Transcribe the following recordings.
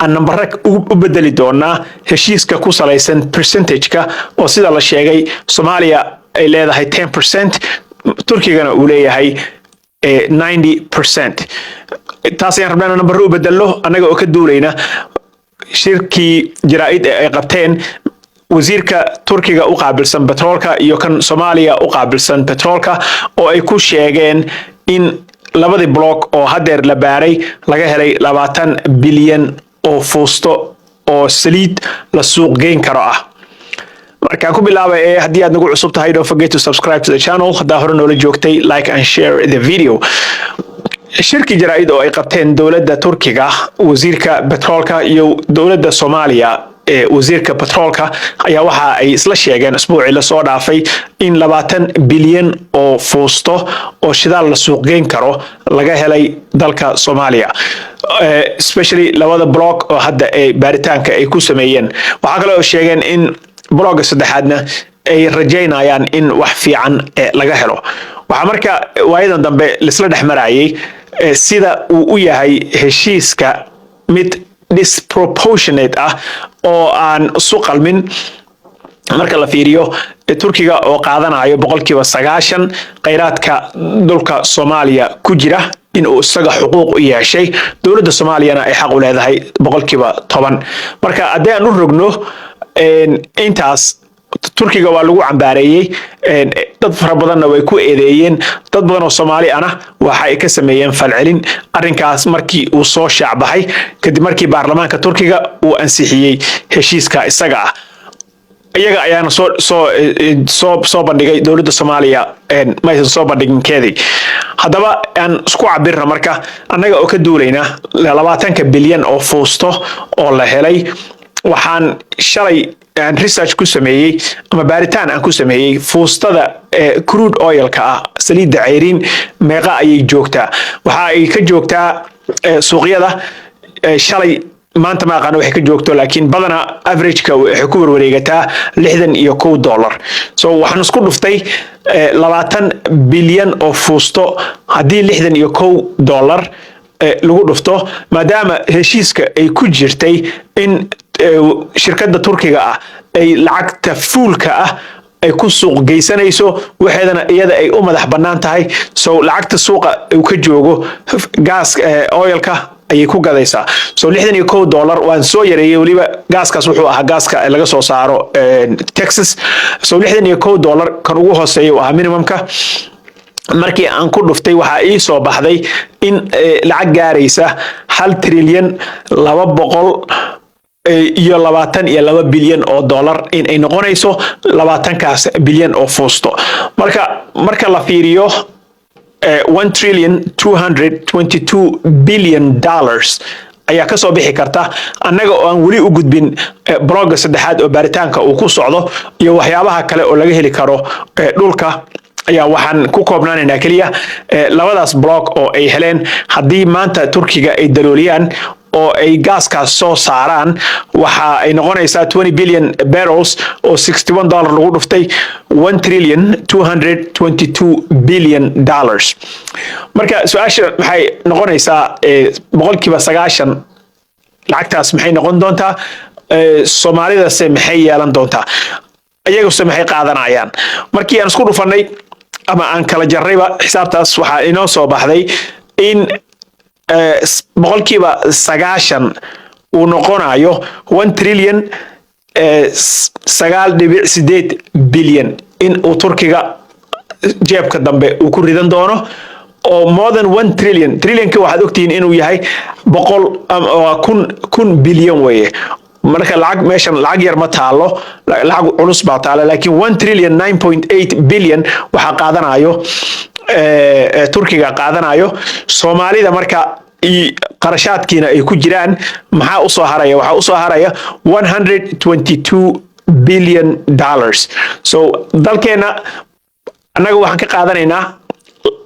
Aan nambara u bedeli doonaa heshiiska ku salaysan percentage-ka, oo sida la sheegay Soomaaliya ay leedahay 10%, Turkigana uu leeyahay 90%. Taas ayaan rabnaa inaan nambaro u bedelno, annaga oo ka duulayna shirkii jaraa'id ee ay qabteen wasiirka Turkiga u qaabilsan petroolka iyo kan Soomaaliya u qaabilsan petroolka, oo ay ku sheegeen in labadii block oo haddeer la baaray laga helay 20 bilyan oo fuusto oo saliid la suuq geyn karo ah. Markaan ku bilaaba ee, haddii aad nagu cusub tahay, don't forget to subscribe to the channel. Haddaa hore noola joogtay, like and share the video. Shirki jaraa'id oo ay qabteen dowladda Turkiga, wasiirka petroolka, iyo dowladda Soomaaliya ee wasiirka petroolka ayaa waxa ay isla sheegeen isbuucii lasoo dhaafay in 20 bilyan oo fuusto oo shidaal la suuqgeyn karo laga helay dalka Soomaaliya, especially labada block oo hadda ay baaritaanka ay ku sameeyeen. Waxaa kale oo sheegeen in block-ga saddexaadna ay rajaynayaan in wax fiican laga helo. Waxaa marka waayadan dambe laisla dhex marayay sida uu u yahay heshiiska mid disproportionate ah oo aan isu qalmin marka la fiiriyo Turkiga oo qaadanayo 90% kheyraadka dhulka Soomaaliya ku jira, in uu isaga xuquuq u yeeshay, dowladda Soomaaliyana ay xaq u leedahay 10%. Marka haddii aan u rogno intaas, Turkiga waa lagu cambaareeyey, dad fara badanna way ku eedeeyeen, dad badan oo Soomaali ana waxa ay ka sameeyeen falcelin arrinkaas markii uu soo shaacbaxay, kadib markii baarlamaanka Turkiga uu ansixiyey heshiiska isaga ah. Iyaga ayaana soo bandhigay, dowladda Soomaaliya maysan soo bandhigin keedii. Haddaba aan isku cabirna marka, annaga oo ka duulayna 20-ka bilyan oo fuusto oo la helay. Waxaan shalay aan research ku sameeyey ama baaritaan aan ku sameeyey fuustada crude oil-ka ah, saliidda ceyriin, meeqa ayay joogtaa? Waxa ay ka joogtaa suuqyada shalay, maanta ma aqaano waxay ka joogto, laakiin badanaa average-ka waxay ku warwareegataa $61. So waxaan isku dhuftay 20 bilyan oo fuusto haddii $61 lagu dhufto, maadaama heshiiska ay ku jirtay in shirkadda Turkiga ah ay lacagta full-ka ah ay ku suuq geysanayso, waxeedana iyada ay u madax bannaan tahay. So lacagta suuqa uu ka joogo gas oil-ka ayay ku gadaysaa. So $61 waan soo yareeyey. Weliba gaaskaas wuxuu ahaa gaaska laga soo saaro Texas. So $61 kan ugu hooseeya uu ahaa minimum-ka. Markii aan ku dhuftay, waxaa ii soo baxday in lacag gaaraysa 1 trilyan 222 bilyan oo dollar in ay noqonayso 20-kaas bilyan oo fuusto. Marka la fiiriyo, $1 trillion 222 billion ayaa kasoo bixi karta, annaga oo aan weli u gudbin block-ga saddexaad oo baaritaanka uu ku socdo iyo waxyaabaha kale oo laga heli karo dhulka. Ayaa waxaan ku koobnaanaynaa keliya labadaas block oo ay heleen. Haddii maanta Turkiga ay dalooliyaan oo ay gaaskaas soo saaraan, waxa ay noqonaysaa 20 billion barrels oo $61 lagu dhuftay, $1 trillion 222 billion. Marka su-aasha maxay noqonaysaa? 90% lacagtaas maxay noqon doontaa? Soomaalidase maxay yeelan doontaa? Iyaguse maxay qaadanayaan? Markii aan isku dhufanay ama aan kala jarrayba xisaabtaas, waxaa inoo soo baxday in 90% uu noqonayo 1 trillion 9.8 bilyan in uu Turkiga jeebka dambe uu ku ridan doono, oo more than 1 trillion. Trillion-ka waxaad ogtihiin inuu yahay boqol kun kun bilyan weeye. Marka lacag meeshan lacag yar ma taalo, lacag culus baa taalo, laakiin 1 trillion 9.8 billion waxaa qaadanayo Turkiga qaadanayo. Soomaalida marka qarashaadkiina ay ku jiraan, maxaa usoo haraya? Waxaa usoo haraya $122 billion. So dalkeena annaga waxaan ka qaadanaynaa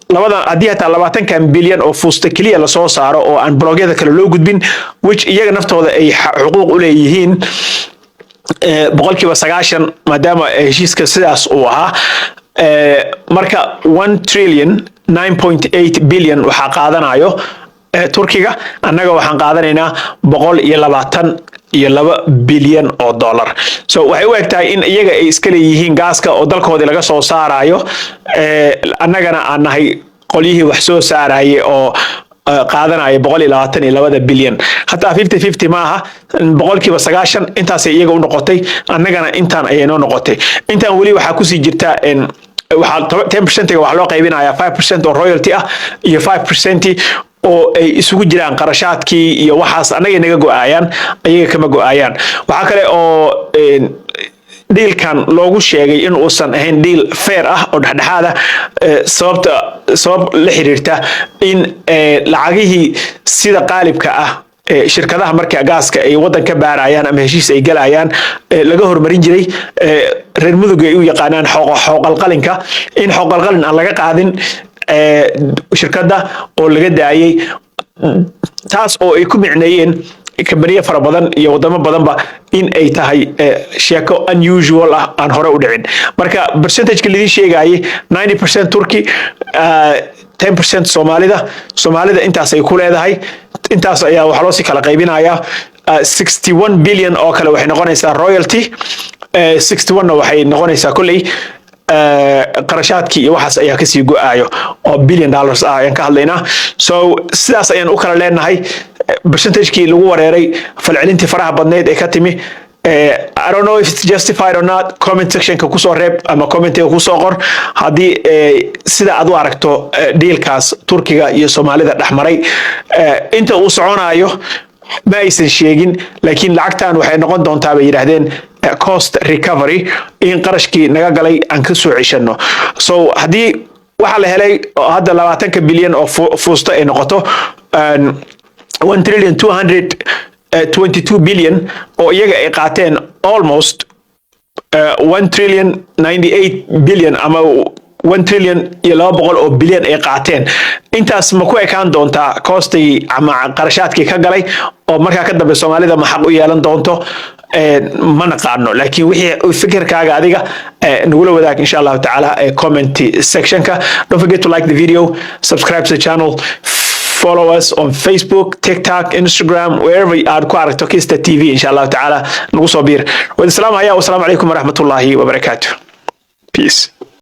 labada, haddii hataa 20-kan bilyan oo fuusta keliya lasoo saaro oo aan block-yada kale loo gudbin, which iyaga naftooda ay xuquuq u leeyihiin 90%, maadaama heshiiska sidaas uu ahaa. Marka 1 trillion 9.8 billion waxaa qaadanayo Turkiga. Annaga waxaan qaadanaynaa 122 bilyan oo dollar. So waxay u eg tahay in iyaga ay iska leeyihiin gaaska oo dalkoodii laga soo saarayo, annagana aan nahay qolyihii wax soo saarayay oo qaadanaya 122-da bilyan. Hataa 50-50 maaha. 90% intaasay iyaga u noqotay, annagana intaan ayay noo noqotay. Intaan weli waxaa kusii jirta, waxaa 10%-ga waxaa loo qaybinayaa 5% oo royalty ah iyo 5% oo ay isugu jiraan qarashaadkii iyo waxaas. Annaga naga go-aayaan, ayaga kama go-aayaan. Waxaa kale oo dealkan loogu sheegay in uusan ahayn deal fair ah oo dhexdhexaad ah, sababta sabab la xiriirta in lacagihii sida qaalibka ah shirkadaha marka gaaska ay waddan ka baarayaan ama heshiis ay galayaan laga hormarin jiray, reer Mudug ay u yaqaanaan xooqalqalinka, in xooqalqalin aan laga qaadin shirkadda oo laga daayay, taas oo ay ku micneeyeen kambaniyo fara badan iyo wadamo badanba in ay tahay sheeko unusual ah, aan hore u dhicin. Marka percentageka lidin sheegayay, 90% Turkey, 10% Soomaalida. Soomaalida intaas ay ku leedahay, intaas ayaa waxaa loo sii kala qaybinayaa. 61 billion oo kale waxay noqonaysaa royalty, 61na waxay noqonaysaa kolley qarashaadkii iyo waxaas ayaa kasii go-aayo oo billion dollars ah ayaan ka hadlaynaa. So sidaas ayaan u kala leenahay percentagekii lagu wareeray, falcelintii faraha badneyd ee ka timi. I don't know if it's justified or not. Comment sectionka kusoo reeb ama commentiga kusoo qor haddii sida aad u aragto dealkaas Turkiga iyo Soomaalida dhexmaray. Inta uu soconayo ma aysan sheegin, laakiin lacagtan waxay noqon doontaa, bay yidhaahdeen, cost recovery, in qarashkii naga galay aan ka soo ceshano. So haddii waxaa la helay oo hadda 20-ka bilyan oo fuusto ay noqoto 1 trillion 222 billion oo iyaga ay qaateen almost 1 trillion 98 billion ama 1 trillion iyo 200 oo bilyan ay qaateen, intaas ma ku ekaan doontaa costigii ama qarashaadkii ka galay oo markaa ka dambe Soomaalida ma xaq u yeelan doonto? Ma naqaano, laakiin wixii fikirkaaga adiga nagula wadaag, insha Allahu tacaala, comment sectionka. Don't forget to like the video, subscribe to the channel, follow us on Facebook, TikTok, Instagram, wherever aad ku aragto Kista TV. Insha Allahu tacaala nagu soo biir. Wad salaam haya. Wasalaamu calaykum waraxmatullaahi wabarakaatu. Peace.